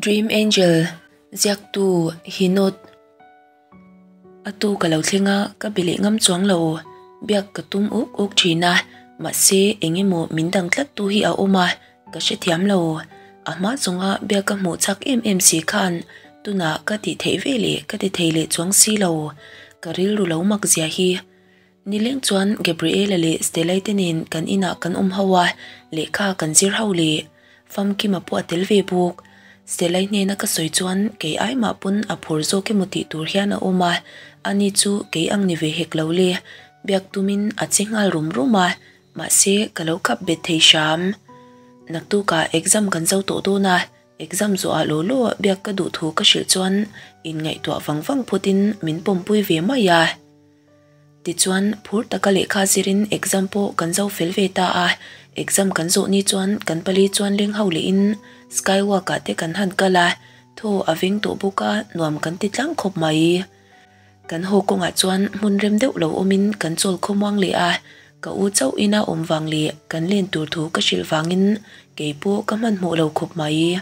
Dream Angel, Ziaktu, Hinot. A tu ka lo thleng a, ka be leh ngam chuang lo. Biak ka tum uk uk thin a, mahse eng emaw min dang tlat tu hi a awm a, ka hrethiam lo. A hma chunga biak ka hmuh chak em em si khan tunah ka tih theih ve leh ka ti thei leh chuang si lo. Ka rilru lo mak zia hi. Nileng chuan Gabriela leh Stella-i te nen kan inah kan awm ho a, lehkha kan zir ho leh Famkima pawh a tel ve bawk. Stella-i hnena ka sawi chuan kei ai mah pawn a phur zawk emaw tih tur hian a awm a, ani chu kei ang ni ve hek lo le. Biak tumin a che nghal rum rum a, mahse ka lo khap bet thei hram. Naktukah exam kan zo tawh dawn a, Exam zawhah law law biak ka duh thu ka hrilh chuan inngaihtuah vang vang phawtin min pawmpui ve mai a. Tichuan, phur taka lehkha zirin exam pawh kan zo fel ve ta a. Exam kan zawh ni chuan kan pali chuan leng ho lehin Skywalk ah te kan han kal a, thaw a veng tawh bawk a, nuam kan ti tlang khawp mai. Kan haw kawngah chuan hmun rem deuh lo awmin kan chawl khawmuang leh a, ka u chauh ina awm vang leh kan len tur thu ka hrilh vangin kei pawh ka hmanhmawh lo khawp mai.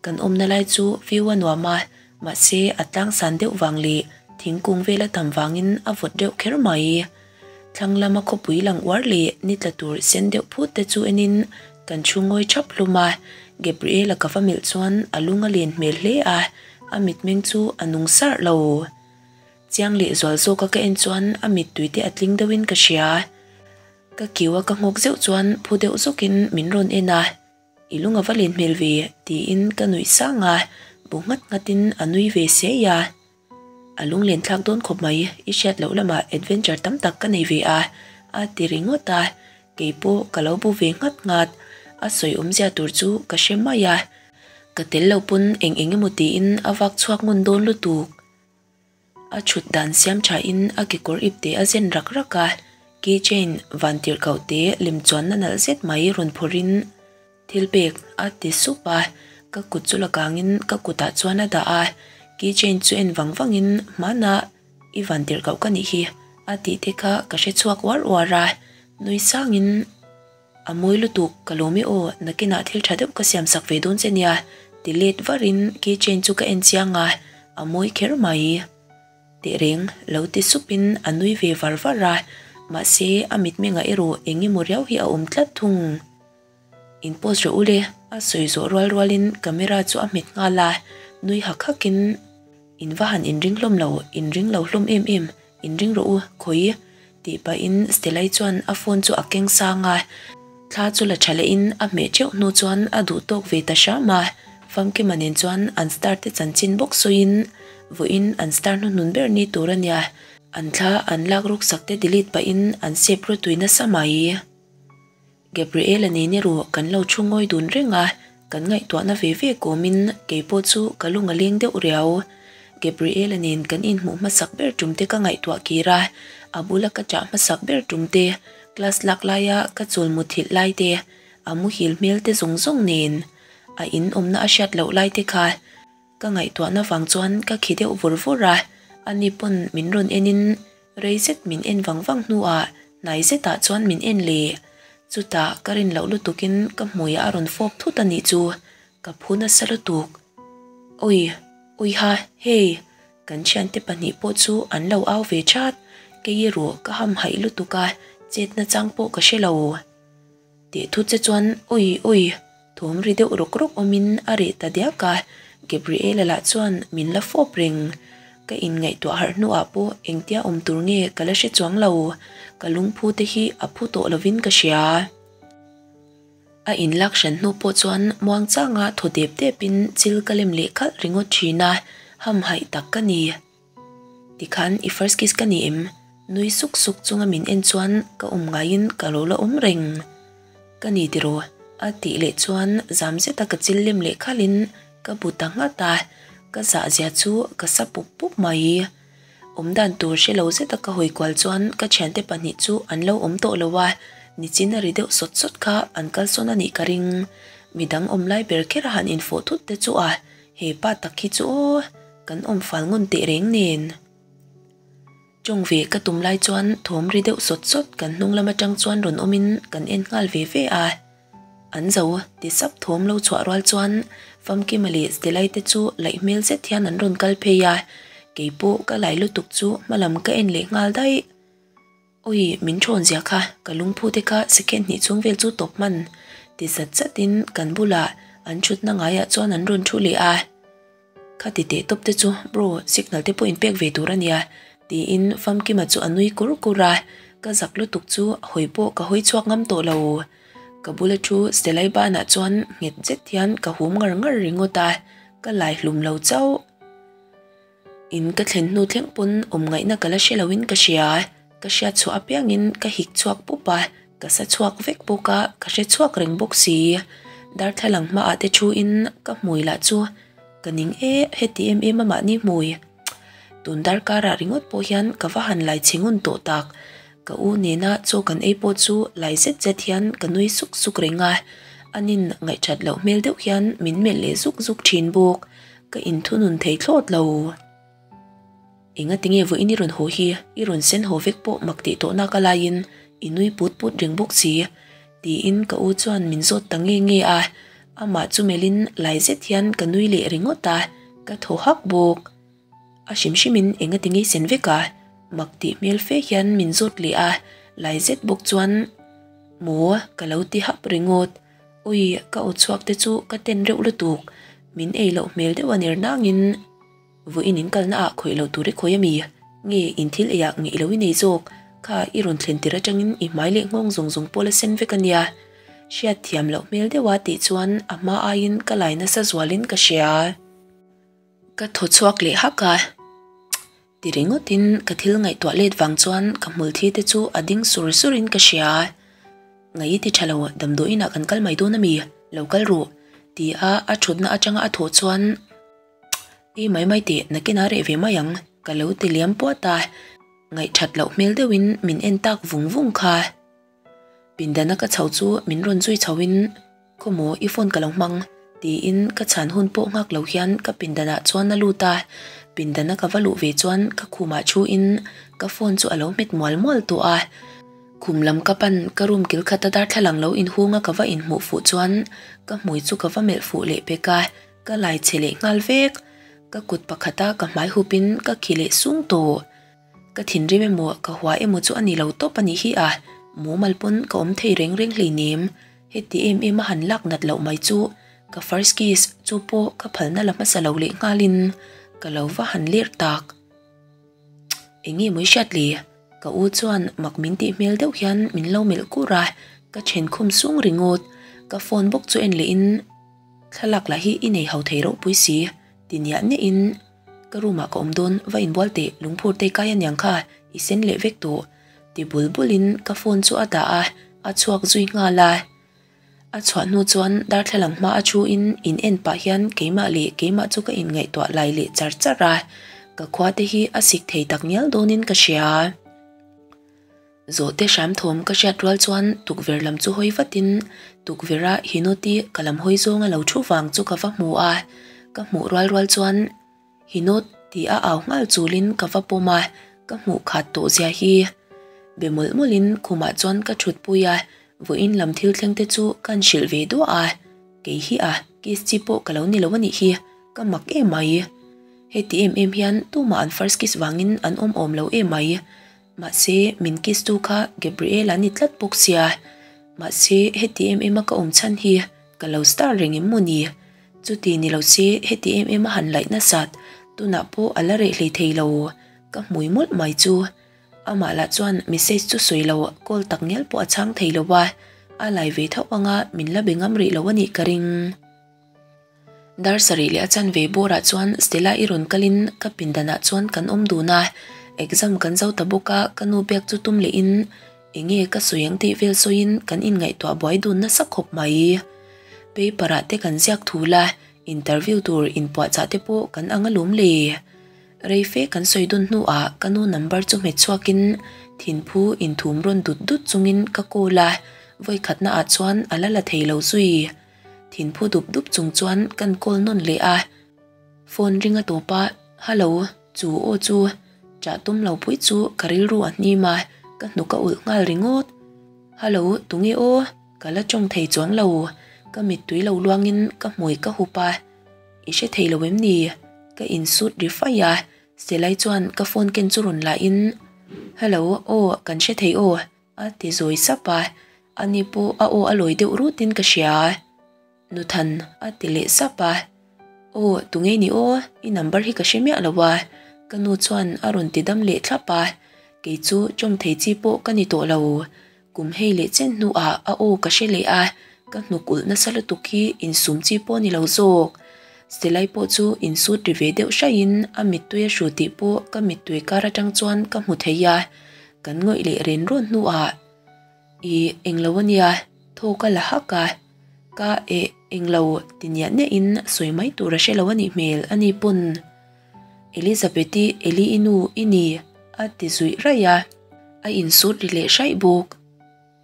Kan awmna lai chu view a nuam a, mahse a tlang san deuh vang leh thingkung vel a tam vangin a vawt deuh kher mai. Thlang lama khawpui lang uar leh ni tla tur sen deuh phut te chu enin kan thu ngawi thap hlum a, Gabriela ka va melh chuan a lung a len hmel hle a, a mitmeng chu a nung sarh lo. Chiang leh zual zawka ka en chuan a mittui te a tling deuhin ka hria. Ka kiu a ka nghawk zeuh chuan phu deuh zawkin min rawn en a. I lung a va len hmel ve tiin ka nuih sang a, bu nghat nghatin a nui ve sei a. A lunglen thlak dawn khawp mai, i hriat loh lamah adventure tam tak ka nei ve a, a ti ringawt a, kei pawh ka lo bu ve nghat nghat. A sawi awmzia tur chu ka hre mai a, ka tel lo pawn eng eng emaw tiin a vak chhuak ngun dawn lutuk. A chhut dan siam thain a kekawr ip te a zen rak rak a, key chain van tirh koh te lem chuanna nalh zet mai rawn phawrhin thil pek a ti sup a, ka kut chu la kangin ka kutah chuan a dah a, key chain chu en vang vangin hmana i van tirh koh ka nih hi a tih te kha ka hre chhuak uar uar a, nui sangin. A mawi lutuk, ka lawm e aw, nakinah thil tha deuh ka siam sak ve dawn che nia, ti let varin key chain chu ka en chiang a, a mawi kher mai. Tehreng, lo ti supin a nui ve var var a, mahse a mitmengah erawh eng emaw riau hi a awm tlat thung. In post rawh u le, a sawi zawh rual rualin camera chu a hmet nghal a, nui hak hakin, In va han inring hlawm lo, inring lo hlawm em em, Inring rawh u, khawi? tih pahin Stella-i chuan a phone chu a keng sang a, thla chu la tha lehin a hmeh teuh hnu chuan a duh tawk ve ta hram a, Famkima nen chuan an star te chanchin bawk sawiin vawiin an star hnuhnun ber ni tur a nia, an thla an lak ruk sak te delete pahin an sep rawtui nasa mai. Gabriela nen erawh kan lo thu ngawi dun reng a, kan ngaihtuahna ve ve kawmin kei pawh chu ka lung a leng deuh riau. Gabriela nen kan inhmuh hmasak ber tum te ka ngaihtuah kir a, a bula ka chah hmasak ber tum te, class lak laia ka chawl muthilh lai te, a muhil hmel te zawng zawng nen a in awmna a hriat loh lai te kha ka ngaihtuahna vang chuan ka khi deuh vur vur a, ani pawn min rawn enin Rei zet min en vang vang hnuah hnai zetah chuan min en leh. Chutah ka rin loh lutukin ka hmuiah a rawn fawp thut a nih chu, ka phu nasa lutuk. Ui, uiha, hei! Kan thiante pahnih pawh chu an lo au ve chat, kei erawh ka hamhaih lutuk a, chet nachang pawh ka hre lo. Tih thu che chuan ui ui thawm ri deuh rawk rawk awmin a reh ta diak a, Gabriela lah chuan min la fawp reng. Ka inngaihtuah harh hnuah pawh engtia awm tur nge ka la hre chuang lo, ka lungphu te hi a phu tawh lovin ka hria. A inlak hran hnu pawh chuan muangchanga thaw dep depin chil ka lem leh khalh ringawt thin a, hamhaih tak ka ni. Tikhan i first kiss ka ni em? Nui suk suk chunga min en chuan ka awm ngaiin ka lo la awm reng. Ka ni tiraw? A tih leh chuan zam zeta ka chil lem leh khalhin ka bu ta nghat a, ka zah zia chu ka sa pup pup mai. Awm dan tur hre lo zeta ka hawi kual chuan ka thiante pahnih chu an lo awm tawh lo a, nichin a ri deuh sawt sawt kha an kalsawn a nih ka ring. Midang awm lai ber kher a han infawh thut te chu a He pa tak hi chu aw, kan awm fal ngun teh reng nen. Tawng ve ka tum lai chuan thawm ri deuh sawt sawt kan hnung lam atang chuan rawn awmin kan en nghal ve ve a. An zo ti sap thawm lo chhuah rual chuan Famkima leh Stelai te chu laih hmel zet hian an rawn kal phei a, keipawh ka lai lutuk chu hmalam ka en leh nghal daih. Awi, min thawn zia kha, ka lungphu te kha second hnih chhung vel chu tawp hman ti zat zatin kan bulah an thutna ngaiah chuan an rawn thu leh a. Kha ti teh tawp te chu bro, signal te pawh in pek ve tur a nia, tiin Famkima chu a nui kur kur a, ka zak lutuk chu hawi pawh ka hawi chhuak ngam tawh lo. Ka bula thu Stelai banah chuan nghet zet hian ka hum ngar ngar ringawt a, ka lai hlum lo chauh. In ka thlen hnu thleng pawn awm ngaihna ka la hre loin ka hria, ka hriat chhuah apiangin ka hik chhuak pup a, ka sa chhuak vek bawk a, ka hre chhuak reng bawk si. Darthlalang hmaah te thu in ka hmui lah chu ka ning e, heti em em a mahni hmui. Tun darkarah ringawt pawh hian ka va han lai chhe ngun tawh tak. Ka u nena chaw kan ei pawh chu lai zet zet hian ka nui suk suk reng a, anin ngaihthat loh hmel deuh hian min melh leh zuk zuk thin bawk. Ka inthunun thei thlawt lo. Enga tinge vawiin i rawn haw hi, i rawn sen haw vek pawh mak tih tawh nak a laiin i nui put put reng bawk si, tiin ka u chuan min zawt ta nge nge a. Amah chu melhin lai zet hian ka nui leh ringawt a, ka thaw hak bawk. A hrim hrimin enga tinge i sen vek a? Mak tih hmel fe hian min zawt leh a, lai zet bawk chuan maw ka lo ti hap ringawt. Ui, ka aw chhuak te chu ka ten reuh lutuk, min ei loh hmel deuh a ner nangin vawiin in kalna ah khawih loh tur i khawi ami? Nge in thil ei ah ngeih lo i nei zawk? Kha i rawn thlen tir atangin i hmai leh nghawng zawng zawng pawh la sen vek ania. Hriat thiam loh hmel deuha tih chuan a hma aiin ka lai nasa zualin ka hria. Ka thaw chhuak leh hak a, ti ringawtin ka thil ngaihtuah let vang chuan ka hmul thi te chu a ding sur sur in ka hria. Ngaih ti tha lo, damdawiin ah kan kal mai dawn ami? Lo kal ru, ti a a thutna atanga a thawh chuan Ei mai mai teh, nakin a reh ve mai ang, ka lo ti liam puat a, ngaihthat loh hmel deuhin min en tak vung vung kha. Pindana ka chho chu min rawn zui chho in Khawmaw i phone ka lo hmang tiin ka chhan hun pawh nghak lo hian ka pindanah chuan a lut a, pindana ka va luh ve chuan ka khumah thu in ka phone chu a lo hmet mual mual tawh a, khum lam ka pan ka room kil khat a darthlalang lo inhung a ka va inhmuh fuh chuan ka hmui chu ka va melh fuh leh pek a, ka lai che leh nghal vek, ka kut pakhat a ka hmai hup in ka khi leh sung tawh. Ka thinrim emaw ka hua emaw chu a ni lo tawp a nih hi a, mumal pawn ka awm thei reng reng hleinem. Heti em em a han lak nat loh mai chu ka first kiss chu pawh ka phalna la hmasa lo leh nghalin ka lo va han ler tak. Enge mawi hriat le? Ka u chuan mak min tih hmel deuh hian min lo melh kur a, ka then khum sung ringawt. Ka phone bawk chu en leh in thlalak lah hi i nei ho thei ropui si ti niah niah in Ka room ah ka awm dawn, va inbual teh, lungphur te kai aniang kha, i sen leh vek tawh. Ti bul bul in ka phone chu a dah a, a chhuak zui nghal a. A chhuah hnu chuan darthlalang hma a thu in in en pah hian keimah leh keimah chu ka inngaihtuah lai leh char char a, ka khua te hi a sik thei tak ngial dawn in ka hria. Zawhte hram thawm ka hriat rual chuan tukverh lam chu hawi vatin tukverha Hinoti ka lam hawi zawnga lo thu vang chu ka va hmu a, ka hmuh rual rual chuan Hinot tih a au nghal chulin ka va pawm a, ka hmuh khat tawh zia hi. Be mawlh mawlhin khumah chuan ka thutpui a, vawiin lam thil thleng te chu kan hrilh ve duah a, kei hi a kiss chi pawh ka lo ni lo a nih hi, ka mak em mai. Heti em em hian tumah an first kiss vangin an awm awm lo em mai. Mahse, min kiss tu kha Gabriel a ni tlat bawk sia. Mahse, heti em em a ka awm chhan hi ka lo star reng em maw ni? Chuti ni lo se heti em em a han laih nasat, tunah pawh a la reh hlei thei lo. Ka hmui mawlh mai chu. Amah lah chuan message chu sawi lo, call tak ngial pawh a chhang thei lo a, a lai ve tho anga min la be ngam rih lo a nih ka ring. Dar sarih leh a chanve bawrah chuan Stella i rawn kalin ka pindanah chuan kan awm dun a, exam kan zo ta bawk a, ka nu biak chu tum lehin enge ka sawi ang tih vel sawiin kan inngaihtuah buai dun nasa khawp mai. Paper ah te kan ziak thul a, interview tur inpuahchah te pawh kan ang alawm le. Rei fe kan sawi dun hnuah ka nu number chu hmet chhuakin thinphu inthum rawn dut dut chungin ka call a, vawikhatna ah chuan a la la thei lo zui. Thinphu dup dup chung chuan kan call nawn leh a, phone ring a tawp a, Hello, chu aw chu, chah tum lo pui chu ka rilru a hnim a, ka hnuk a ulh nghal ringawt. Hello, tunge aw? Ka la tawng thei chuang lo. Ka mittui lo luangin ka hmui ka hup a, I hre thei lo em ni? Ka insut ri faih a, Selai chuan ka phone ken chu rawn la in, Hello, aw kan hre thei aw, a ti zawi sap a, ani pawh a aw a lawi deuh rutin ka hria. Nuthan a ti leh sap a, Aw, tunge ni aw, i number hi ka hre miah lo a, ka nu chuan a rawn ti dam leh thlap a, kei chu tawng thei chi pawh ka ni tawh lo. Kum hei leh chen hnuah a aw ka hre leh a, ka hnuk ulh nasa lutuk hi insum chi pawh ni lo zawk. Silai pawh chu insut ri ve deuh hraihin a mittui a hru tih pawh ka mittui kar atang chuan ka hmu thei a, kan ngawih leh ren rawn hnuah I englo ania, thaw ka la hak a, ka e englo ti niah niahin sawi mai tur a hre lo anih hmel a ni pawn Elizabeth-i Eli-i nu i ni a ti zuih raih a, a insut ri leh hraih bawk.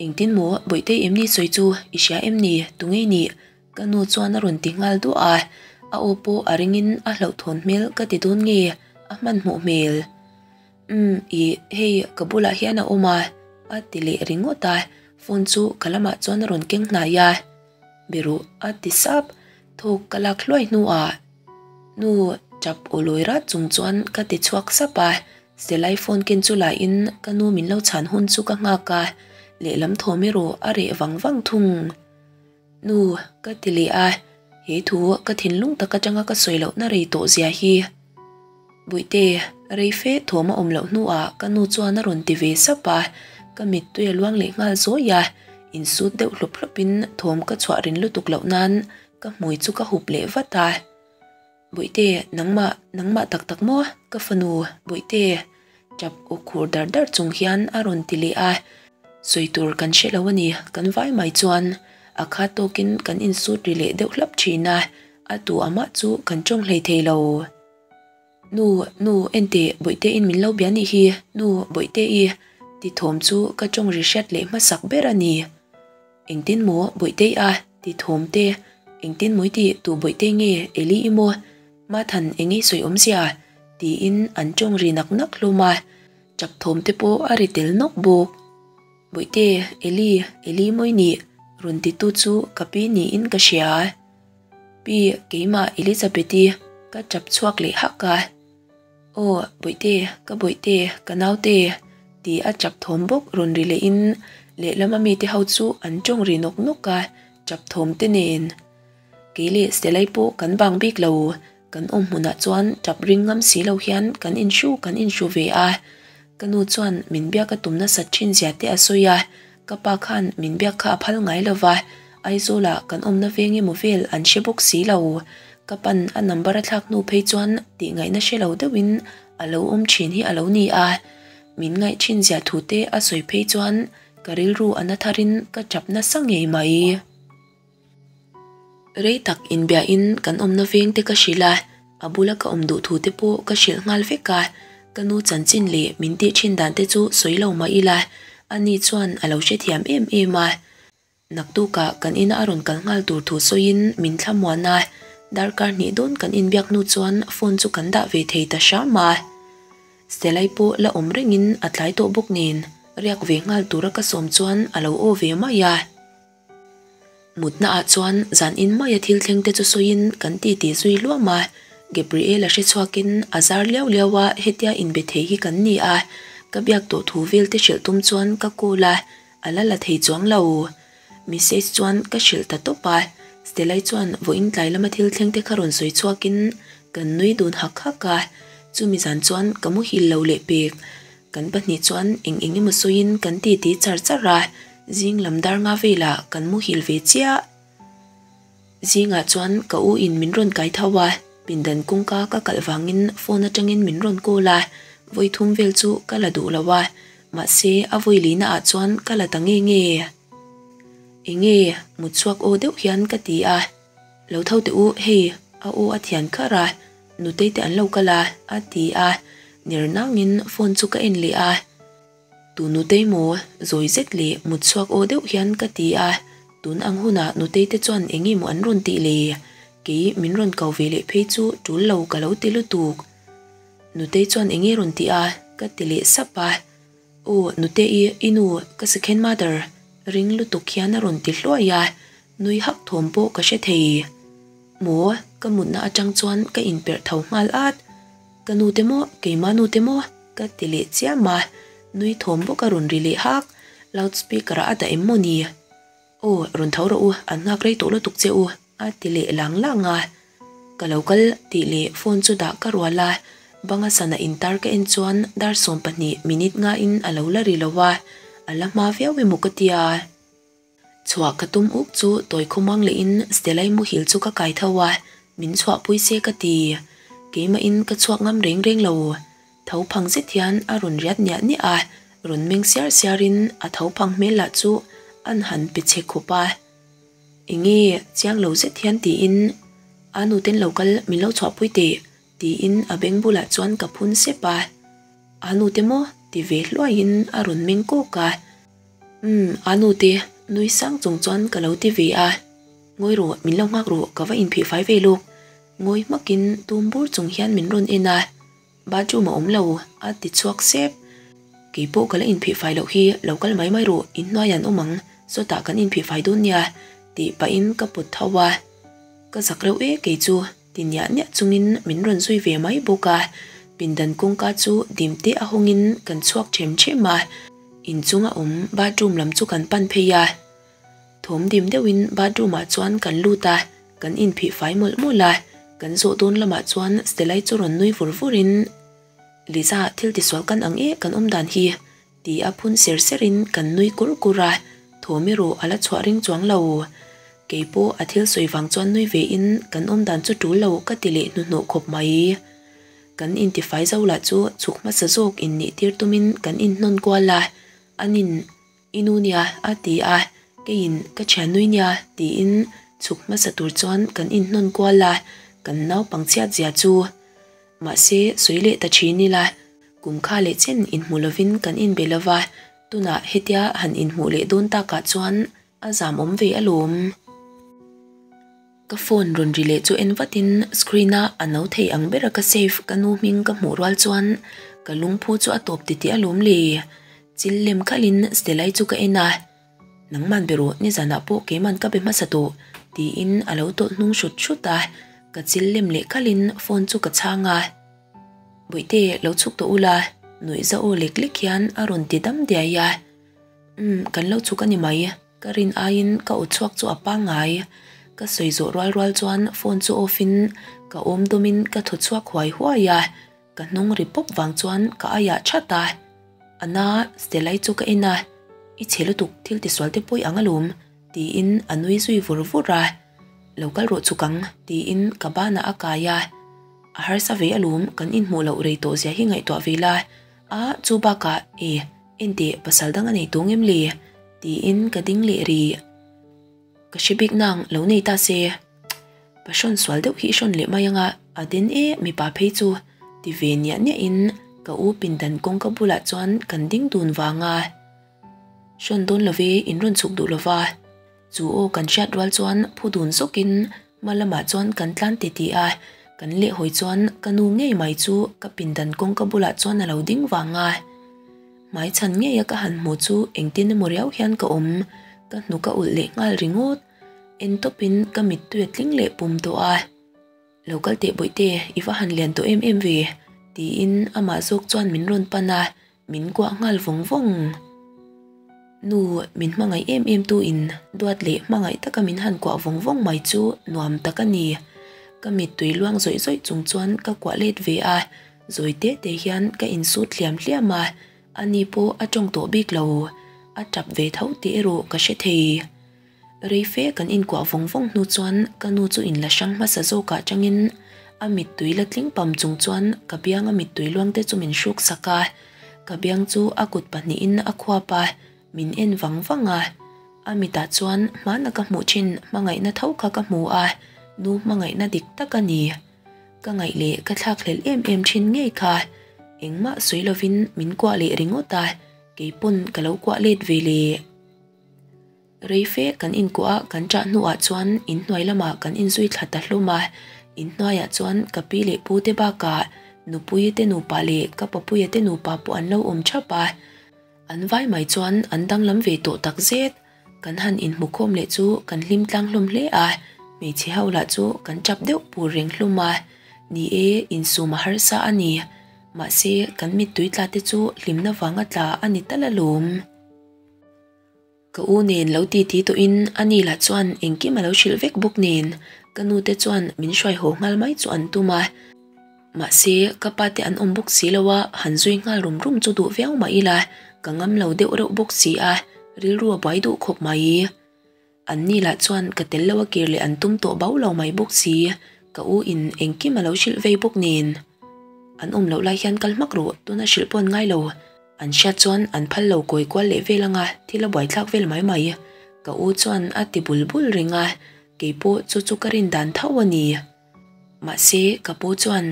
Engtin maw Bawihtei em ni sawi chu i hria em ni tunge i nih? Ka nu chuan a rawn ti nghal duah a, a aw pawh a ringin a hlauhthawn hmel ka ti dawn nge a hmanhmawh hmel. Umm ih hei ka bulah hian a awm a a ti leh ringawt a, phone chu ka lamah chuan a rawn keng hnai a, Beruh a ti sap, thawk ka lak hluai hnuah nu tap aw lawi rat chung chuan ka ti chhuak sap a, Selai phone ken chu lahin ka nu min lo chhan hun chu ka nghak a, lehlam thawm erawh a reh vang vang thung. Nu ka ti leh a, he thu ka thinlung tak atanga ka sawi lohna rei tawh zia hi. Bawihte, rei fe thawm a awm loh hnuah ka nu chuan a rawn ti ve sap a, ka mittui a luang leh nghal zawi a, insut deuh hlawp hlawpin thawm ka chhuah rin lutuk loh nan ka hmui chu ka hup leh vat a. Bawihte, nangmah, nangmah tak tak maw? Ka fanu, Bawihte, tap aw khur dar dar chung hian a rawn ti leh a, sawi tur kan hre lo a ni, kan vai mai chuan a kha tawkin kan insut ri leh deuh hlap thin a, a tu amah chu kan tawng hlei thei lo. Nu, nu, enteh, Bawihteiin min lo bia nih hi, nu, Bawihtei, ti thawm chu ka tawng ri hriat leh hmasak ber a ni. Engtin maw Bawihtei a ti thawm te, engtin mawi tih tu Bawihtei nge Eli i maw? Mathan eng ei sawi awmzia? tiin an tawng ri nak nak hlawm a, tap thawm te pawh a ri tel nawk bawk. Bawihte, Eli, Eli mawi nih rawn ti tu chu ka pi niin ka hria. Pi, keimah Elizabeth-i ka tap chhuak leh hak a. Aw, Bawihte, ka Bawihte, ka naute, ti a tap thawm bawk rawn ri lehin lehlam a mite ho chu an tawng ri nawk nawk a, tap thawm te nen. Kei leh Selai pawh kan bang bik lo, kan awm hmunah chuan tap ring ngam si lo hian kan inhru kan inhru ve a. Ka nu chuan min biak a tum nasat thin zia te a sawi a, ka pa khan min biak kha a phal ngai lo va, Aizawlah kan awmna veng emaw vel an hre bawk si lo. Ka pan a number a thlak hnu phei chuan tih ngaihna hre lo deuhin a lo awm thin hi a lo ni a. Min ngaih thin zia thu te a sawi phei chuan ka rilru a na tharin ka tap nasa ngei mai. Rei tak inbiahin kan awmna veng te ka hrilh a, a bula ka awm duh thu te pawh ka hrilh nghal vek a, ka nu chanchin leh min tih thin dan te chu sawi lo mah ila, ani chuan a lo hrethiam em em a. Naktukah kan ina a rawn kal nghal tur thu sawiin min thlamuan a, darkar hnih dawn kan inbiak hnu chuan phone chu kan dah ve thei ta hram a. Selai pawh la awm rengin a tlai tawh bawk nen, riak ve nghal tura ka sawm chuan a lo aw ve mai a. Mutna ah chuan zan in maia thil thleng te chu sawiin kan ti ti zui luam a, Gabriel a hre chhuakin a zar liau liau a hetia inbe thei hi kan ni a, ka biak tawh thu vel te hrilh tum chuan ka call a, a la la thei chuang lo. Message chuan ka hrilh ta tawp a, Stella-i chuan vawiin tlai lama thil thleng te kha rawn sawi chhuakin kan nui dun hak hak a, chumi zan chuan ka muhil lo leh pek. Kan pahnih chuan eng eng emaw sawiin kan ti ti char char a, zing lam dar nga velah kan muhil ve chiah. Zingah chuan ka u in min rawn kai tho a, pindan kawngka ka kalh vangin phone atangin min rawn call a, vawi thum vel chu ka la duh lo a, mahse a vawi lihna ah chuan ka la ta nge nge. Enge mut chhuak aw deuh hian ka ti a, lo tho teh u hei a aw a thian kharh a, nutei te an lo kal a a ti a, ner nangin phone chu ka en leh a. Tu Nutei maw? Zawi zet leh mut chhuak aw deuh hian ka ti a, tun ang hunah Nutei te chuan eng nge maw an rawn tih le? Kei min rawn ko ve leh phei chu tul lo ka lo ti lutuk. Nutei chuan eng nge rawn tih a? Ka ti leh sap a. Aw Nutei, i nu, ka second mother, ring lutuk hian a rawn ti hluai a. Nui hak thawm pawh ka hre thei. Maw? Ka mutna atang chuan ka inperh tho nghal at. Ka nu te maw? Keima nu te maw? Ka ti leh chiam a, nui thawm bawk a rawn ri leh hak. Loud speaker ah a dah em maw ni? Aw, rawn tho rawh u, an nghak rei tawh lutuk che u, a ti leh lang lang a. Ka lo kal tih leh phone chu dah ka rual a, banga sana intar ka en chuan dar 12 minute ngain a lo la ri lo a, a la hma viau emaw ka tia. Chhuah ka tum uk chu tawi khawmang lehin Stella-i muhil chu ka kai tho a, min chhuahpui se ka ti. Keimahin ka chhuak ngam reng reng lo. Tho phang zet hian a rawn riat niah niah a, rawn meng siar siarin a tho phang hmel lah chu an han pe che khawp a. Enge chiang lo zet hian tiin, A nuten lo kal min lo chhuahpui teh tiin a beng bulah chuan ka phun sep a. A nute maw? ti ve hluaiin a rawn meng kawk a. Umm, a nute, nui sang chung chuan ka lo ti ve a. Ngawi rawh, min lo nghak rawh, ka va inphih fai ve lawk. Ngawi hmakin tum bur chung hian min rawn en a. Bathroom a awm lo, a ti chhuak sep. Kei pawh ka la inphih fai loh hi, lo kal mai mai rawh, inhnuai an awm ang, sawtah kan inphih fai dawn nia, tih pahin ka pawt tho a. Ka zak reuh e kei chu. Ti niah niah chungin min rawn zui ve mai bawk a, pindan kawngka chu dim te a hawngin kan chhuak ṭhem ṭhem a, inchunga awm bathroom lam chu kan pan phei a. Thawm dim deuhin bathroom ah chuan kan lut a, kan inphih fai mawlh mawlh a, kan zawh dawn lamah chuan Stella-i chu rawn nui vur vurin, Liza, thil tisual kan ang e kan awm dan hi, Ti a phun ser ser in kan nui kur kur a, thawm erawh a la chhuah ring chuang lo. Kei pawh a thil sawi vang chuan nui ve in kan awm dan chu tul lo ka ti leh hnuhnawh khawp mai. Kan intifai zo lah chu chhuk hmasa zawk in nih tir tum in kan inhnawn kual a, an in i nu nia a ti a, keiin ka thian nui nia tiin chhuk hmasa tur chuan kan inhnawn kual a, kan naupang chhiat zia chu. Mahse sawi leh ta thin ila. Kum kha leh chen inhmu lovin kan inbe lo va, tunah hetia han inhmuh leh dawn takah chuan a zam awm ve alawm. Ka phone rawn ri leh chu en vatin screen a a no thei ang bera ka save ka nu hming ka hmuh rual chuan ka lungphu chu a tawp titih alawm le. Chil lem khalhin Stella-i chu ka en a, Nangman be rawh, nizanah pawh keiman ka be hmasa tawh, tiin a lo tawlh hnung hrut hrut a, ka chil lem leh khalhin phone chu ka chhang a. Bawihte, lo chhuk tawh ula, nuih za aw lek lek hian a rawn ti dam diai a. Umm, kan lo chhuk a ni mai, ka rin aiin ka aw chhuak chu a pangngai. Ka sawi zawh rual rual chuan phone chu off in ka awm dawmin ka thaw chhuak huai huai a, ka hnung ri pawp vang chuan ka aiah that a. Ana, Stella-i chu ka en a, I chhe lutuk, thil tisual te pawi ang alawm, tiin a nui zui vur vur a. Lo kal rawh chuk ang, tiin ka banah a kai a. A harsa ve alawm, kan inhmuh loh rei tawh zia hi ngaihtuah ve la. A, chu bakah, e, enteh, pasal dang a nei tawng em le? Tiin ka ding leh rih. Ka hre bik nang, lo nei ta se. Pa hrawn sual deuh hi i hrawn leh mai anga, a den e, mipa phei chu, ti ve niah niahin ka u pindan kawngka bulah chuan kan ding dun vang a. Hrawn dawn lo ve, in rawn chhuk duh lo va. Chu aw kan hriat rual chuan phu dun zawkin hma lamah chuan kan tlan ti ti a, kan lehhawi chuan ka nu ngei mai chu ka pindan kawngka bulah chuan a lo ding vang a. Hmai chhan ngeia ka han hmu chu engtin emaw riau hian ka awm, ka hnuk a ulh leh nghal ringawt. En tawpin ka mittui a tling leh pum tawh a. Lo kal teh bawihte, i va han lian tawh em em ve, tiin amah zawk chuan min rawn pan a, min kuah nghal vawng vawng. Nu, min hmangaih em em tu in duat leh hmangaih taka min han kuah vawng vawng mai chu nuam tak a ni. Ka mittui luang zawih zawih chung chuan ka kuah let ve a, zawi te te hian ka insut hliam hliam a, ani pawh a tawng tawh bik lo, a tap ve tho tih erawh ka hre thei. Rei fe kan inkuah vawng vawng hnu chuan ka nu chu inla hrang hmasa zawkah changin a mittui la tling pam chung chuan ka bianga mittui luangte chu min hruk sak a, ka biang chu a kut pahnihin a khuap a, min en vang vang a. A mitah chuan hmana ka hmuh thin hmangaihna tho kha ka hmu a, nu hmangaihna dik tak a ni. Ka ngaih leh ka thlakhlelh em em thin ngei kha engmah sawi lovin min kuah leh ringawt a, keipawn ka lo kuah let ve leh. Rei fe kan inkuah a kan ṭah hnuah chuan inhnuai lamah kan inzui thla ta hlum a, inhnuaiah chuan ka pi leh pu te bakah Nupuii te nupa leh ka papuia te nupa pawh an lo awm ṭhap a, an vai mai chuan an danglam ve tawh tak zet. Kan han inhmukhawm leh chu kan hlim tlang hlawm hle a, hmeichhe ho lah chu kan tap deuh pur reng hlawm a. Ni e, insum a harsa a ni. Mahse, kan mittui tla te chu hlimna vanga tla a ni tal alawm. Ka u nen lo titi tawhin ani lah chuan engkim a lo hrilh vek bawk nen ka nu te chuan min hruai haw nghal mai chu an tum a. Mahse, ka pa te an awm bawk si lo a, han zui nghal rum rum chu duh viau mah ila ka ngam lo deuh reuh bawk si a, rilru a buai duh khawp mai. An ni lah chuan ka tel lo a kir leh an tum tawh bau lo mai bawk si, ka u in engkim a lo hrilh vei bawk nen. An awm loh lai hian kal hmak rawh, tuna hrilh pawh an ngai lo. An hriat chuan an phal lo kawi kual leh vel anga thil a buaithlak vel mai mai. Ka u chuan a ti bul bul reng a, kei pawh chu chu ka rin dan tho a ni. Mahse, ka pu chuan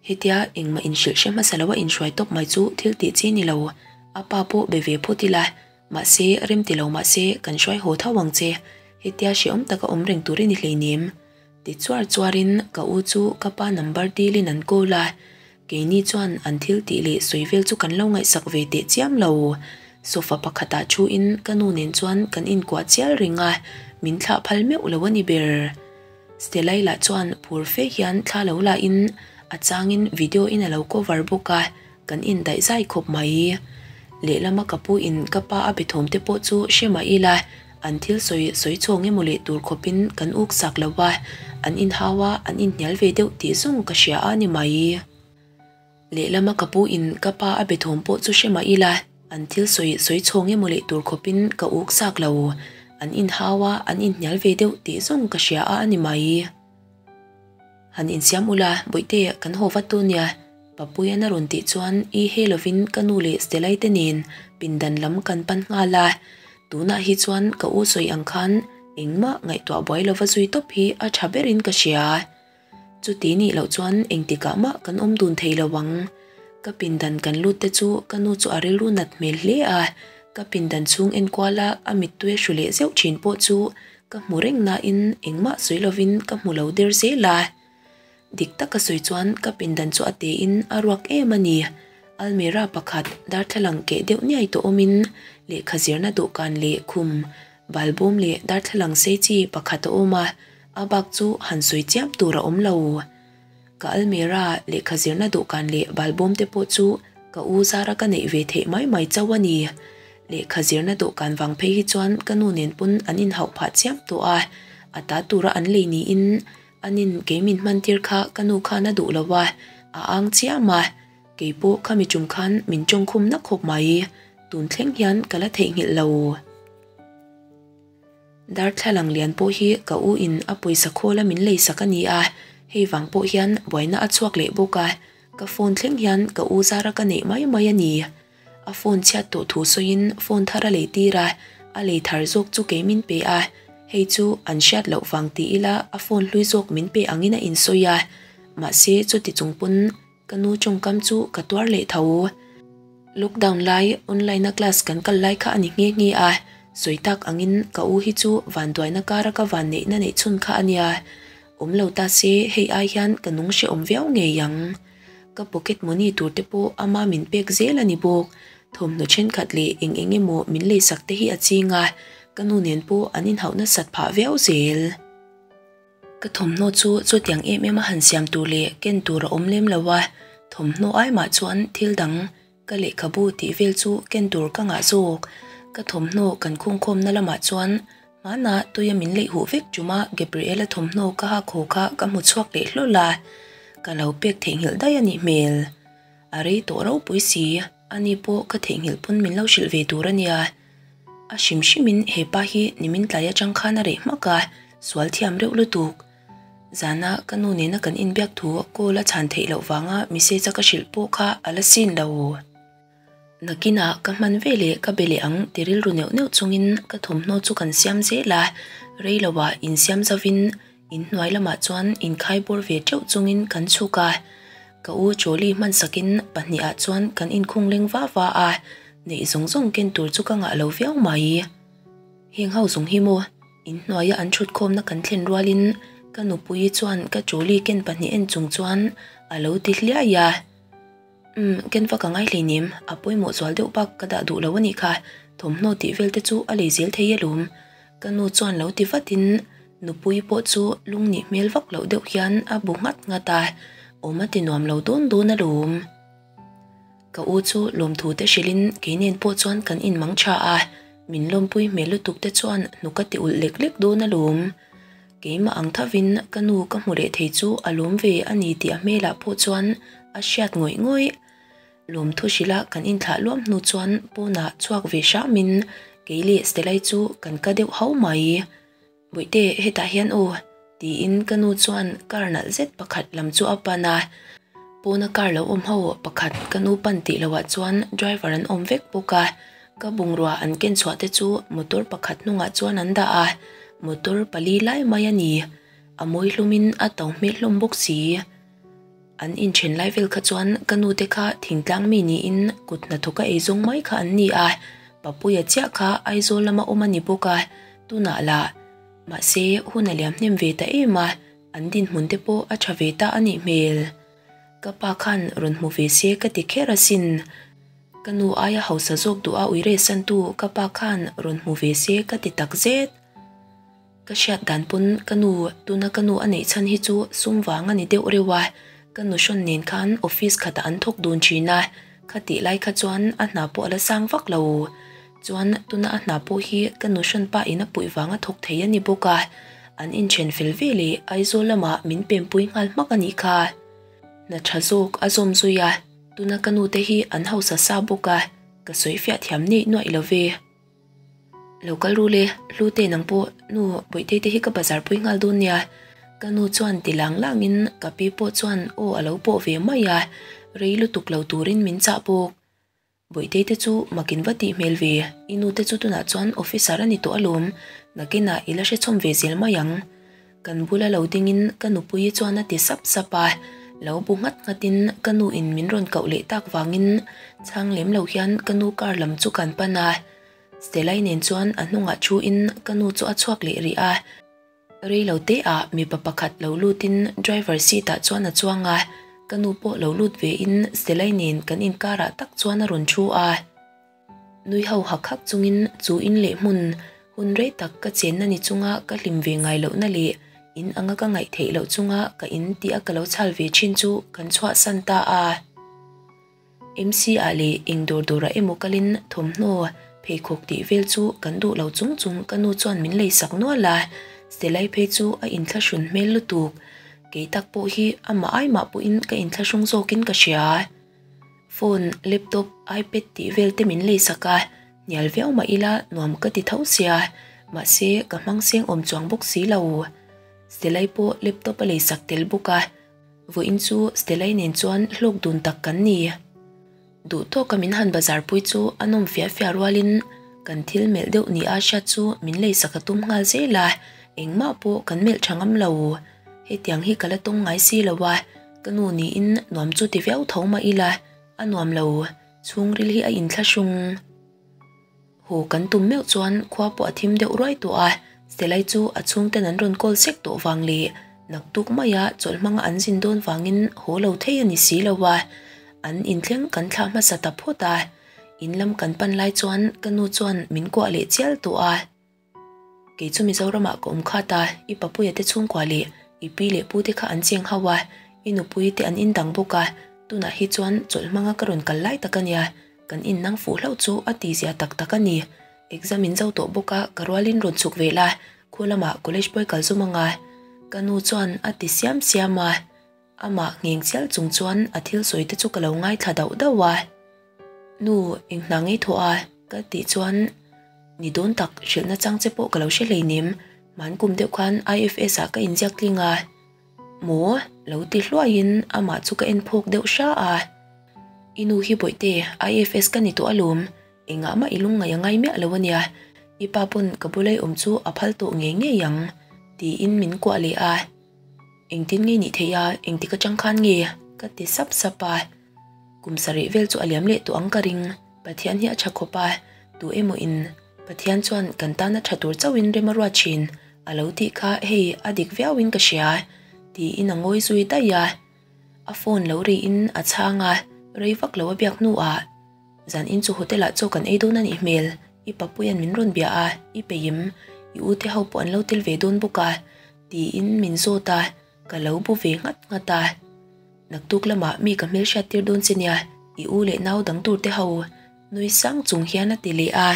hetia engmah inhrilh hre hmasa loa inhruai tawp mai chu thil tih chi ni lo, a pa pawh be ve phut ila, mahse rem ti lo mahse kan hruai haw tho ang che, hetia hrehawm taka awm reng tur i ni hleinem. Ti chuar chuarin ka u chu ka pa number dilin an call a, keini chuan an thil tih leh sawi vel chu kan lo ngaihsak ve teh chiam lo. Sofa pakhatah thuin ka nu nen chuan kan inkuah chial reng a, min thlah phal meuh lo a ni ber. Stellai lah chuan phur fe hian thla lo lahin a changin video in a lo cover bawk a, kan indaih zai khawp mai. Lehlama ka pu in ka pa a be thawm te pawh chu hre mah ila, an thil sawi sawi chhawng emaw leh tur khawpin kan uk sak lo a, an inhau a, an inhnial ve deuh tih zawng ka hria a ni mai. Lehlama ka pu in ka pa a be thawm pawh chu hre mah ila, an thil sawi sawi chhawng emaw leh tur khawpin ka uk sak lo, an inhau a, an inhnial ve deuh tih zawng ka hria a ni mai. Han insiam ula, Bawihte, kan haw vat dawn nia, Papuian a rawn tih chuan i he lovin ka nu leh Stellai te nen pindan lam kan pan nghal a. Tunah hi chuan ka u sawi ang khan engmah ngaihtuah buai lova zui tawp hi a tha berin ka hria. Chuti nih loh chuan engtikah mah kan awm dun thei lo ang. Ka pindan kan lut te chu ka nu chu a rilru nat hmel hle a, ka pindan chhung enkuala a mittui a hru leh zeuh thin pawh chu Ka hmu reng nain engmah sawi lovin ka hmu lo der zel a. Dik taka sawi chuan ka pindan chu a tein a ruak em a ni. Almirah pakhat darthlalang keh deuh niai tawh awmin lehkha zirna dawhkan leh khum, balbawm leh darthlalang sei chi pakhat a awm a, a bak chu han sawi chiam tur a awm lo. Ka almirah lehkha zirna dawhkan leh balbawm te pawh chu ka u zara ka neih ve theih mai mai chauh a ni. Lehkha zirna dawhkan vang phei hi chuan ka nu nen pawn an inhauh phah chiam tawh a, a ta tura an lei niin an in kei min hman tir kha ka nu khan a duh lo a, a ang chiam a, kei pawh khami tum khan min tawngkhum na khawp mai, tun thleng hian ka la theihnghilh lo. Darthlalang lian pawh hi ka u in a pawisa khawl a min lei sak a ni a, hei vang pawh hian buaina a chhuak leh bawk a, ka phone thleng hian ka u zara ka neih mai mai a ni. A phone chhiat tawh thu sawiin phone thar a lei tir a, a lei thar zawk chu kei min pe a, hei chu an hriat loh vang ti ila a phone hlui zawk min pe angin a insawi a, mahse chuti chung pawn ka nu tawngkam chu ka tuar leh tho. Lockdown lai online a class kan kal lai kha a ni nghe nghe a, sawi tak angin ka u hi chu vanduaina kara ka vanneihna neih chhun kha a nia, awm lo ta se hei ai hian ka nung hrehawm viau ngei ang. Ka pocket money tur te pawh ama min pek zel a ni bawk. Thawmhnaw thenkhat leh eng eng emaw min leisak te hi a ching a, ka nu nen pawh an inhauh nasat phah viau zel. Ka thawmhnaw chu chutiang em em a han siam tur leh ken tur a awm lem lo a, thawmhnaw ai mah chuan thil dang ka lehkhabu tih vel chu ken tur ka ngah zawk. Ka thawmhnaw kan khungkhawmna lamah chuan Hmanah tuia min leih huh vek chuma Gabriela thawmhnaw ka hak haw kha ka hmu chhuak leh hlawl a, ka lo pek theihnghilh daih a nih hmel. A rei tawh ropui si, ani pawh ka theihnghilh pawn min lo hrilh ve tur a nia. A hrim hrimin he pa hi nimin tlai atang khan a reh hmak a, sual thiam reuh lutuk. Zana ka nu nena kan inbiak thu call a chhan theih loh vanga message a ka hrilh pawh kha a la sin lo. Nakinah ka hman ve leh ka be leh ang ti rilru neuh neuh chungin ka thawmhnaw chu kan siam zel a, rei loah insiam zovin inhnuai lamah chuan inkhai bawr ve teuh chungin kan chhuk a. Ka u trolley hman sakin pahnihah chuan kan inkhung leng va va a, neih zawng zawng ken tur chu ka ngah lo viau mai. Heng ho zawng hi maw inhnuaia an thutkhawmna kan thlen rualin ka nupuii chuan ka trolley ken pahnih en chung chuan a lo ti hliai a. Umm, ken va ka ngai hleinem, a pawimawh zual deuh bak ka dah duh lo a nih kha, Thawmhnaw tih vel te chu a lei zel thei alawm. Ka nu chuan lo ti vatin Nupuii pawh chu lungnih hmel vak loh deuh hian a bu nghat nghat a, awm a ti nuam lo dawn dawn alawm. Ka u chu lawmthu te hrilhin kei nen pawh chuan kan inmang tha a, min lawmpui hmel lutuk te chuan hnuk a ti ulh lek lek dawn alawm. Keimah ang thavin ka nu ka hmu leh thei chu a lawm ve a ni tih a hmelah pawh chuan a hriat ngawih ngawih. Lawmthu hrilha kan inthlah luam hnu chuan pawnah chhuak ve hramin kei leh Stelai chu kan ka deuh hau mai. Bawihte, hetah hian aw, tiin ka nu chuan car nalh zet pakhat lam chu a pan a. Pawna car lo awm ho pakhat ka nu pan tih loah chuan driver an awm vek bawk a. Ka bungrua an ken chhuah te chu motor pakhat hnungah chuan an dah a, motor pali lai mai a ni. A mawi hlumin a to hmel hlawm bawk si. An inthen lai vel kha chuan ka nu te kha thingtlang mi niin kut hnathawk a eizawng mai kha an ni a, Papuia chiah kha Aizawl lama awm a ni bawk a, tunah lah mahse hun a liam hnem ve ta em a, an dinhmun te pawh a tha ve ta a nih hmel. Ka pa khan rawn hmu ve se ka ti kher asin. Ka nu aia hausa zawk duh a uiresantu ka pa khan rawn hmu ve se ka ti takzet. Ka hriat dan pawn ka nu, tuna ka nu a neih chhan hi chu sum vang a ni deuh reuh a, ka nu hrawn nen khan office khatah an thawk dun thin a, kha tih lai kha chuan a hna pawh a la sang vak lo. Chuan tuna a hna pawh hi ka nu hrawn pa in a puih vang a thawk thei a ni bawk a, an inthen fel ve leh Aizawl lamah min pempui nghal hmak a nih kha. Hna tha zawk a zawm zui a, tuna ka nu te hi an hausa sa bawk a, ka sawi fiah thiam neih nuaih lo ve. Lo kal ru le, Hlute nang pawh nu Bawihtei te hi ka bazar pui nghal dawn nia. Ka nu chuan ti lang langin ka pi pawh chuan aw a lo pawh ve mai a, rei lutuk lo turin min chah bawk. Bawihtei te chu makin va tih hmel ve, i nu te chu tunah chuan officer a ni tawh alawm, nakinah i la hrechhawm ve zel mai ang. Kan bula lo dingin ka nupuii chuan a ti sap sap a, lo bu nghat nghatin ka nu in min rawn koh leh tak vangin chhang lem lo hian ka nu car lam chu kan pan a. Stelai nen chuan a hnungah thu in ka nu chu a chhuak leh rih a, rei lo te ah mipa pakhat lo lut in driver seat ah chuan a chuang a, ka nu pawh lo lut ve in Stelai nen kan inkar ah tak chuan a rawn thu a. Nui ho hak hak chungin chu in leh hmun hun rei tak ka chenna ni chunga ka hlim ve ngai lohna leh in anga ka ngaih theih loh chunga ka in tih a ka lo chhal ve thin chu kan chhuahsan ta a. MC ah leh eng dawr dawrah emaw kalin thawmhnaw, pheikhawk tih vel chu kan duh lo chung chung ka nu chuan min lei sak nual a, Stelai phei chu a inthlahrun hmel lutuk. Kei tak pawh hi amah aimah pawhin ka inthlahrung zawkin ka hria. Phone, laptop, ipad tih vel te min lei sak a, hnial viau mah ila nuam ka ti tho sia, mahse ka hmang seng awm chuang bawk si lo. Stelai pawh laptop a lei sak tel bawk a, vawiin chu Stelai nen chuan hlawk dun tak kan ni. Duh tawka min han bazar pui chu a nawm fia fia rualin kan thil melh deuh ni a hriat chu min lei sak a tum nghal zel a, engmah pawh kan melh tha ngam lo. Hetiang hi ka la tawng ngai si lo a, Ka nu niin nuam chu ti viau tho mah ila, a nuam lo, chhungril hi a inthlahrung. Haw kan tum meuh chuan khua pawh a thim deuh ruai tawh a, Stelai chu a chhungten an rawn call sek tawh vang leh naktuk maia chawlh hmanga an zin dawn vangin haw lo thei a ni si lo a, an inthleng kan thlah hmasa ta phawt a, in lam kan pan lai chuan ka nu chuan min kuah leh chial tawh a. Kei chu Mizoramah ka awm khat a, i papuia te chhungkua leh i pi leh pu te kha an cheng hauh a, i nupui te an indang bawk a, tunah hi chuan chawlh hmanga ka rawn kal lai tak a nia, kan innang fuh hlauh chu a tizia tak tak a ni. Exam in zo tawh bawk a, ka rualin rawn chhuk ve la, khu lamah college pawi kal zum anga ka nu chuan a ti siam siam a. Amah ngheng chial chung chuan a thil sawi te chu ka lo ngaithla dauh dauh a. Nu, eng hna ngei thawh a? ka tih chuan ni dawn tak hrilhna chang che pawh ka lo hre hleinem, hman kum deuh khan IFS ah ka inziak tling a. Maw? Lo ti hluaiin amah chu ka en phawk deuh hra a. I nu hi bawihte, IFS ka ni tawh alawm, engah mah i lungngaih a ngai miah lo ania, i pa pawn ka bula i awm chu a phal tawh ngei ngei ang, tiin min kuah leh a. Engtin nge nih theih a, engtik atang khan nge? ka ti sap sap a. Kum sarih vel chu a liam leh tawh ang ka ring. Pathian hi a tha khawp a, tu emaw in Pathian chuan kan tan a tha tur chauhin rem a ruat thin a lo tih kha hei a dik viauin ka hria tiin a ngawi zui daih a. A phone lo riin a chhang a, rei vak lo a biak hnuah zan in chu hotel ah chaw kan ei dawn a nih hmel. I papuia'n min rawn bia a, i peim, i u te ho pawh an lo tel ve dawn bawk a, tiin min zawt a, ka lo bu ve nghat nghat a. Naktuk lamah mi ka hmelhriat tir dawn che nia, i u leh nau dang tur te ho, nui sang chung hian a ti leh a.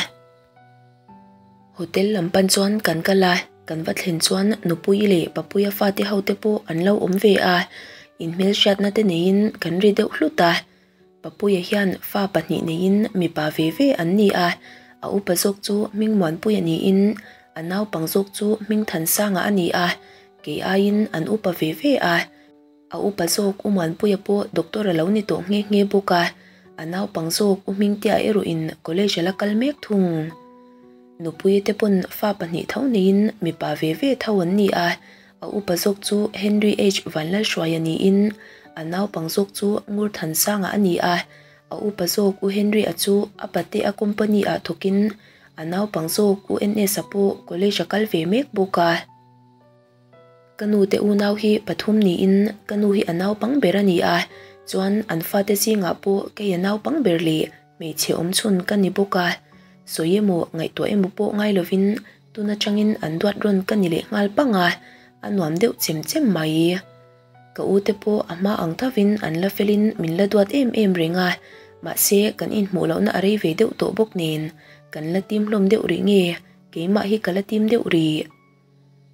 Hotel lam pan chuan kan kal a, kan va thlen chuan Nupuii leh Papuia fate ho te pawh an lo awm ve a, inhmelhriatna te neiin kan ri deuh hlut a. Papuia hian fa pahnih neiin mipa ve ve an ni a, a upa zawk chu Hmingmuanpuia niin a naupang zawk chu Hmingthansanga a ni a, kei aiin an upa ve ve a. A upa zawk U Muanpuia pawh doctor a lo ni tawh nghe nghe bawk a, a naupang zawk U Hmingtea erawhin college a la kal mek thung. Nupuia te pawn fa pahnih tho neiin mipa ve ve tho an ni a, a upa zawk chu Henry H Vanlalhruaia niin a naupang zawk chu Ngurthansanga a ni a, a upa zawk U Henry-a chu a pate a company ah thawkin a naupang zawk U NS-a pawh college a kal ve mek bawk a. Ka nu te unau hi pathum niin ka nu hi a naupang ber a ni a, chuan an fate zingah pawh kei a naupang ber leh hmeichhe awm chhun ka ni bawk a, sawi emaw ngaihtuah emaw pawh ngai lovin tun atangin an duat rawn ka ni leh nghal pang a, a nuam deuh chem chem mai. Ka u te pawh a hma ang thovin an la felin min la duat em em reng a, mahse kan inhmuh lohna a rei ve deuh tawh bawk nen kan la tim hlawm deuh rih nge keimah hi ka la tim deuh rih.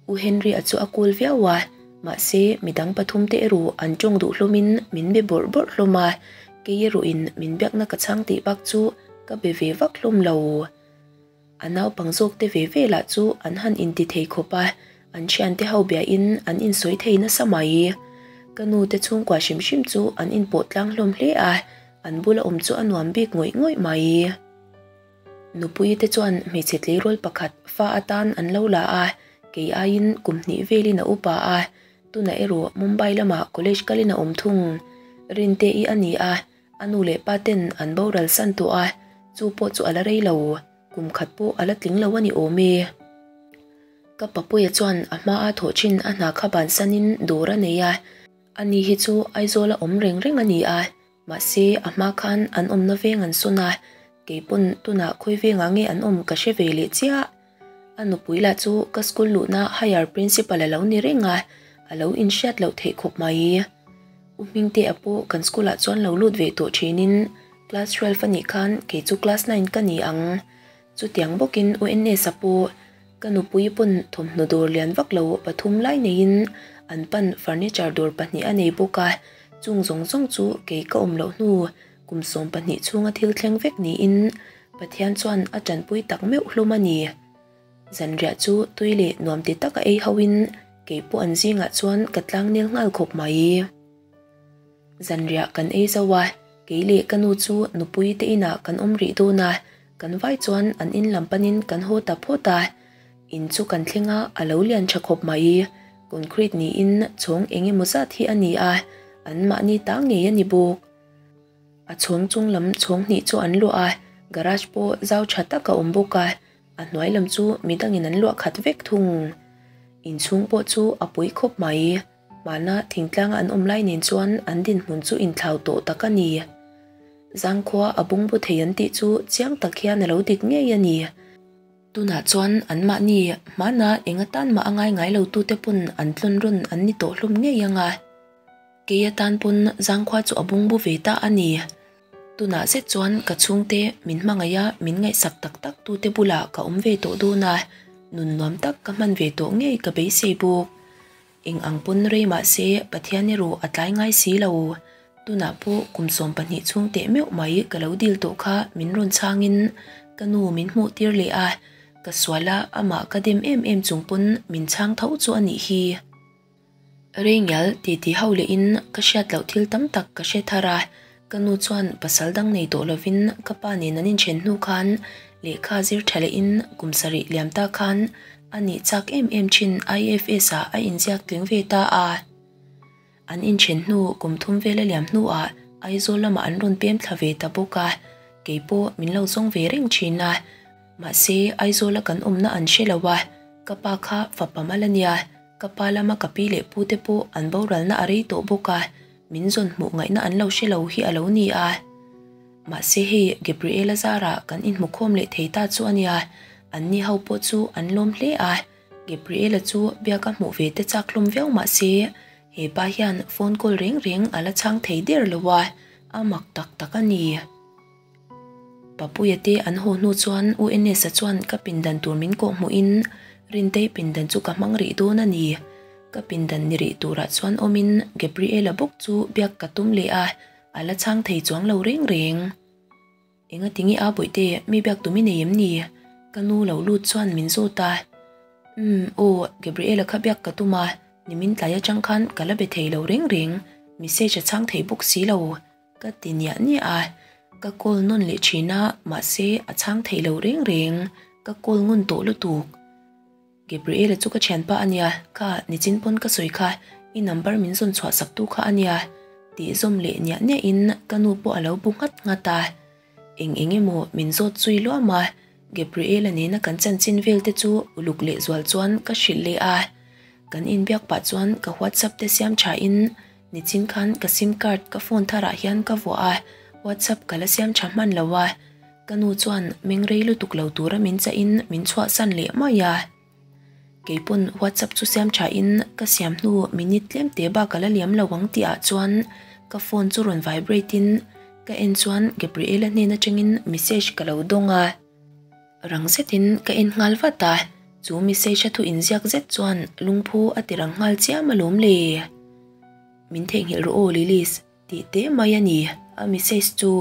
U Henry-a chu a cool viau a, mahse midang pathum te erawh an tawng duh hlawmin min be bawrh bawrh hlawm a, kei erawhin min biakna ka chhang tih bak chu ka be ve vak hlawm lo. A naupang zawk te ve ve lah chu an han inti thei khawp a, an thiante ho biain an insawi thei nasa mai. Ka nu te chhungkua hrim hrim chu an inpawh tlang hlawm hle a, an bula awm chu a nuam bik ngawih ngawih mai. Nupuii te chuan hmeichhe tleirawl pakhat fa atan an lo la a, kei aiin kum hnih velin a upa a, tunah erawh Mumbai lamah college kalin a awm thung. Rinte-i a ni a, a nu leh pa ten an boral san tawh a, chu pawh chu a la rei lo, kum khat pawh a la tling lo a ni awm e. Ka papuia chuan a hmaa thawh thin a hna kha bansanin dawr a nei a, ani hi chu Aizawla awm reng reng a ni a, Mahse, a hma khan an awmna veng an sawn a, kei pawn tunah khawi vengah nge an awm ka hre ve leh chiah. A nupui lah chu ka school luhna higher principal a lo ni reng a, a lo inhriat loh theih khawp mai. U Hmingtea pawh kan school ah chuan lo lut ve tawh thinin class 12 a nih khan kei chu class 9 ka ni ang. Chutiang bawkin U NS-a pawh ka nupui pawn thawmhnaw dawr lian vak lo pathum lai neiin an pan furniture dawr pahnih a nei bawk a, chung zawng zawng chu kei ka awm loh hnu kum 12 chhunga thil thleng vek niin Pathian chuan a tanpui tak meuh hlawm a ni. Zanriah chu tui leh nuam ti taka ei hoin kei pawh an zingah chuan ka tlangnel nghal khawp mai. Zanriah kan ei zo a, kei leh ka nu chu nupui te inah kan awm rih dawn a, kan vai chuan an in lam panin kan haw ta phawt a. In chu kan thleng a, a lo lian tha khawp mai. Concrete niin chhawng eng emaw zat hi a ni a, an mahni ta ngei a ni bawk. A chhawng chung lam chhawng hnih chu an luah a, garage pawh zau tha tak a awm bawk a, a hnuai lam chu midangin an luah khat vek thung. Inchhung pawh chu a pui khawp mai. Hmana thingtlanga an awm lai nen chuan an dinhmun chu inthlau tawh tak a ni. Zangkhua a bungbu thei an tih chu chiang tak hian a lo dik ngei a ni. Tunah chuan anmahni hmana eng atan mah a ngai ngai lo tute pawn an tlawn rawn an ni tawh hlawm ngei ang a. Kei atan pawn zangkhua chu a bungbu ve ta a ni. Tunah zet chuan ka chhungte min hmangaih a, min ngaihsak tak tak tute bulah ka awm ve tawh dawn a, nun nuam tak ka hman ve tawh ngei ka beisei bawk. Eng ang pawn rei mah se Pathian erawh a tlai ngai si lo. Tunah pawh kum 12 chhung teh meuh mai ka lo dil tawh kha min rawn chhangin ka nu min hmuh tir leh a, ka sual a amah ka dem em em chung pawn min chhang tho chu a nih hi. Rei ngial titi ho lehin ka hriat loh thil tam tak ka hre thar a, ka nu chuan pasal dang nei tawh lovin ka pa nen an inchen hnu khan lehkha zir tha lehin kum sarih liam ta khan A nih chak em em thin IFS ah a inziak tling ve ta a. An inthen hnu kum thum vel a liam hnuah Aizawl lamah an rawn pem thla ve ta bawk a, kei pawh min lo zawng ve reng thin a. Mahse Aizawla kan awmna an hre lo a, ka pa kha fapa mal a nia, ka pa lama ka pi leh pu te pawh an boralna a rei tawh bawk a, min zawn hmuh ngaihna an lo hre lo hi a lo ni a. Mahse hei Gabriela zarah kan inhmukhawm leh thei ta chu a nia, anni ho pawh chu an lawm hle a, Gabriela chu biak a hmuh ve te chak hlawm viau mahse he pa hian phone call reng reng a la chhang thei der lo a, a mak tak tak a ni. Papuia te an haw hnu chuan U Enes-a chuan ka pindan tur min kawh hmuhin Rintei pindan chu ka hmang rih dawn a ni. Ka pindan ni rih turah chuan awmin Gabriela bawk chu biak ka tum leh a, A la chhang thei chuang lo reng reng. Enga tinge a bawihte mi biak tum i nei em ni? Ka nu lo lut chuan min zawt a. Umm aw, Gabriela kha biak ka tum a, nimin tlai atang khan ka la be thei lo reng reng, message a chhang thei bawk si lo. Ka ti niah niah a, ka call nawn leh thin a, mahse a chhang thei lo reng reng, ka call ngun tawh lutuk. Gabriela chu ka thianpa a nia, kha nichin pawn ka sawi kha, i number min zawn chhuah sak tu kha a nia, tih zawm leh niah niah in ka nu pawh a lo bu nghat nghat a. Eng eng emaw min zawt zui luam a, Gabriela nena kan chanchin vel te chu uluk leh zual chuan ka hrilh leh a. Kan inbiak pah chuan ka WhatsApp te siam tha in nichin khan ka sim card ka phone thar ah hian ka vuah a, WhatsApp ka la siam tha hman lo a. Ka nu chuan meng rei lutuk lo tura min chahin min chhuahsan leh mai a. Keipawn WhatsApp chu siam thain ka siam hnu minute tlem te bak a la liam lo ang tih ah chuan ka phone chu rawn vibrate in ka en chuan Gabriela hnen atangin message ka lo dawng a. Rang zetin ka en nghal vat a, chu message a thu inziak zet chuan lungphu a ti rang nghal chiam alawm le. Min theihnghilh rawh aw Lilis tih te mai a ni a message chu.